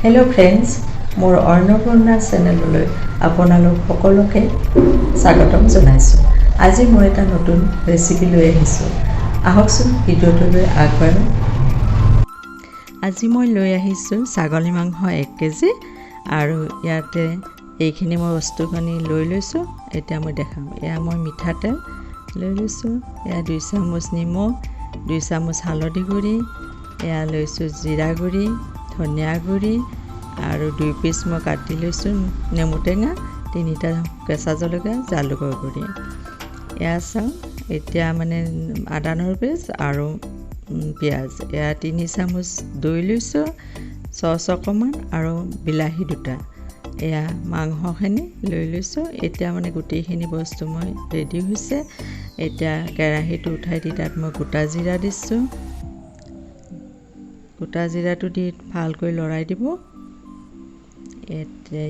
Hello' friends, মোৰ অন্নপূৰ্ণা চেনেললৈ আপোনালোক সকলোকে স্বাগতম জনাইছোঁ। আজি মই এটা নতুন ৰেচিপি লৈ আহিছোঁ। আহকচোন, ভিডিঅ'টোলৈ আগবাঢ়োঁ। আজি মই লৈ আহিছোঁ ছাগলী মাংস 1 কেজি আৰু ইয়াতে এইখিনি মই বস্তুখিনি লৈ লৈছোঁ। এতিয়া মই দেখাম। এয়া মই মিঠাতেল লৈ লৈছোঁ, এয়া 2 চামুচ নিমখ, 2 চামুচ হালধি গুড়ি, এয়া লৈছোঁ জিৰা গুড়ি, ধনিয়া গুড়ি আৰু 2 পিচ মই কাটি লৈছোঁ নেমু টেঙা, তিনিটা কেঁচা জলকীয়া, জালুকৰ গুড়ি। এয়া চাওক, এতিয়া মানে আদা নহৰু পেষ্ট আৰু পিঁয়াজ। এয়া 3 চামুচ দৈ লৈছোঁ, চচ অকণমান আৰু বিলাহী দুটা। এয়া মাংসখিনি লৈ লৈছোঁ। এতিয়া মানে গোটেইখিনি বস্তু মই ৰেডি হৈছে। এতিয়া কেৰাহীটো উঠাই দি তাত মই গোটা জিৰা দিছোঁ। গোটা জিৰাটো দি ভালকৈ লৰাই দিব।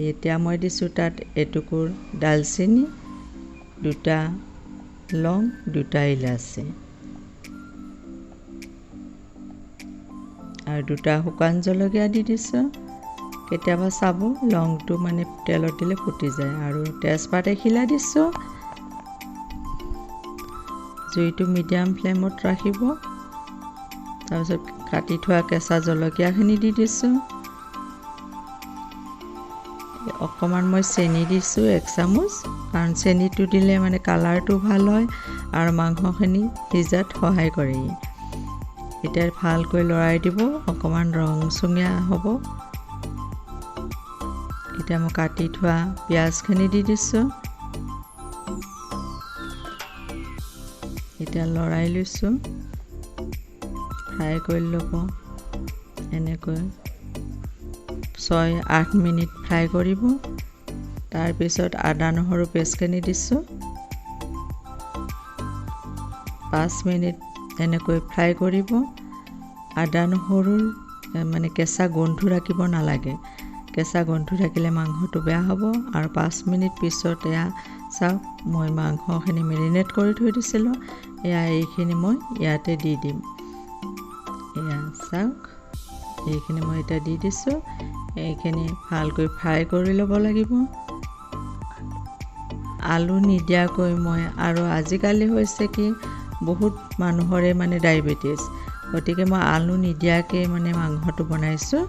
এতিয়া মই দিছোঁ তাত এটুকুৰ ডালচেনি, দুটা লং, দুটা ইলাচি আৰু দুটা শুকান জলকীয়া দি দিছোঁ। কেতিয়াবা চাব, লংটো মানে তেলত দিলে ফুটি যায়। আৰু তেজপাত এখিলা দিছোঁ। জুইটো মিডিয়াম ফ্লেমত ৰাখিব। তাৰপিছত কাটি থোৱা কেঁচা জলকীয়াখিনি দি দিছোঁ। অকণমান মই চেনি দিছোঁ 1 চামুচ, কাৰণ চেনিটো দিলে মানে কালাৰটো ভাল হয় আৰু মাংসখিনি সিজাত সহায় কৰে। এতিয়া ভালকৈ লৰাই দিব, অকণমান ৰংচঙীয়া হ'ব। এতিয়া মই কাটি থোৱা পিঁয়াজখিনি দি দিছোঁ। এতিয়া লৰাই লৈছোঁ। ফ্ৰাই কৰি ল'ব এনেকৈ 6-8 মিনিট ফ্ৰাই কৰিব। তাৰপিছত আদা নহৰু পেষ্টখিনি দিছোঁ। 5 মিনিট এনেকৈ ফ্ৰাই কৰিব। আদা নহৰুৰ মানে কেঁচা গোন্ধটো ৰাখিব নালাগে। কেঁচা গোন্ধটো থাকিলে মাংসটো বেয়া হ'ব। আৰু 5 মিনিট পিছত এয়া চাওক, মই মাংসখিনি মেৰিনেট কৰি থৈ দিছিলোঁ। এয়া এইখিনি মই ইয়াতে দি দিম। এয়া চাওক, এইখিনি মই এতিয়া দি দিছোঁ। এইখিনি ভালকৈ ফ্ৰাই কৰি ল'ব লাগিব। আলু নিদিয়াকৈ মই আৰু আজিকালি হৈছে কি, বহুত মানুহৰে মানে ডায়েবেটিছ, গতিকে মই আলু নিদিয়াকৈ মানে মাংসটো বনাইছোঁ।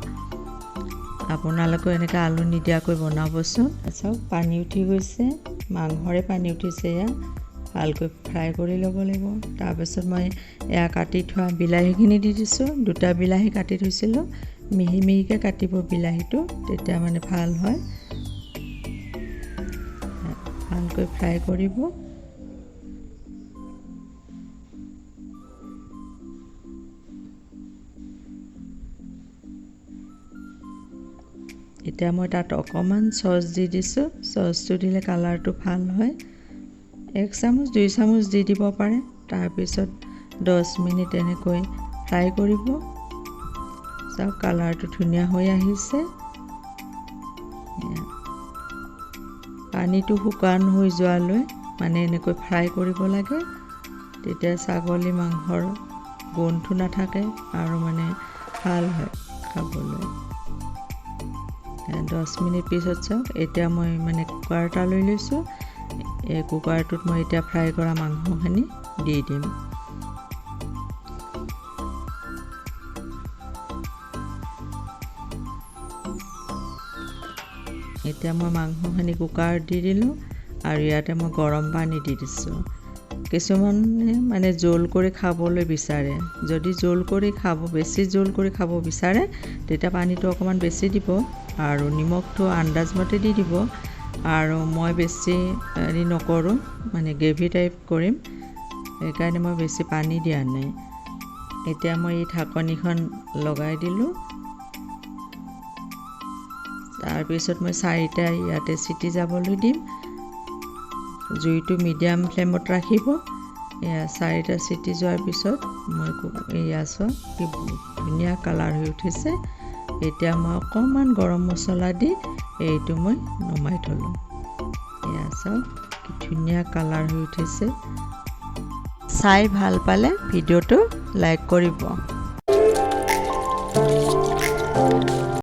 আপোনালোকেও এনেকৈ আলু নিদিয়াকৈ বনাবচোন। চাওক, পানী উঠি গৈছে, মাংসৰে পানী উঠিছে। এয়া ভালকৈ ফ্ৰাই কৰি ল'ব লাগিব। তাৰপিছত মই এয়া কাটি থোৱা বিলাহীখিনি দি দিছোঁ। দুটা বিলাহী কাটি থৈছিলোঁ। মিহি মিহিকৈ কাটিব বিলাহীটো, তেতিয়া মানে ভাল হয়। ভালকৈ ফ্ৰাই কৰিব। এতিয়া মই তাত অকণমান চচ দি দিছোঁ। চচটো দিলে কালাৰটো ভাল হয়। 1 চামুচ, 2 চামুচ দি দিব পাৰে। তাৰপিছত 10 মিনিট এনেকৈ ফ্ৰাই কৰিব। চাওক, কালাৰটো ধুনীয়া হৈ আহিছে। পানীটো শুকান হৈ যোৱালৈ মানে এনেকৈ ফ্ৰাই কৰিব লাগে। তেতিয়া ছাগলী মাংসৰ গোন্ধটো নাথাকে আৰু মানে ভাল হয় খাবলৈ। 10 মিনিট পিছত চাওক, এতিয়া মই মানে কুকাৰ এটা লৈ লৈছোঁ। এই কুকাৰটোত মই এতিয়া ফ্ৰাই কৰা মাংসখিনি দি দিম। এতিয়া মই মাংসখিনি কুকাৰত দি দিলোঁ আৰু ইয়াতে মই গৰম পানী দি দিছোঁ। কিছুমানে মানে জোল কৰি খাবলৈ বিচাৰে। যদি জোল কৰি খাব, বেছি জোল কৰি খাব বিচাৰে, তেতিয়া পানীটো অকণমান বেছি দিব আৰু নিমখটো আন্দাজমতে দি দিব। আৰু মই বেছি হেৰি নকৰোঁ, মানে গ্ৰেভি টাইপ কৰিম, সেইকাৰণে মই বেছি পানী দিয়া নাই। এতিয়া মই এই ঢাকনিখন লগাই দিলোঁ। তাৰপিছত মই চাৰিটা ইয়াতে চিটি যাবলৈ দিম। জুইটো মিডিয়াম ফ্লেমত ৰাখিব। এয়া চাৰিটা চিটি যোৱাৰ পিছত মই এয়া চোৱা, কি ধুনীয়া কালাৰ হৈ উঠিছে। এতিয়া মই অকণমান গৰম মছলা দি এইটো মই নমাই থ'লোঁ। এয়া চাওক, কি ধুনীয়া কালাৰ হৈ উঠিছে। চাই ভাল পালে ভিডিঅ'টো লাইক কৰিব।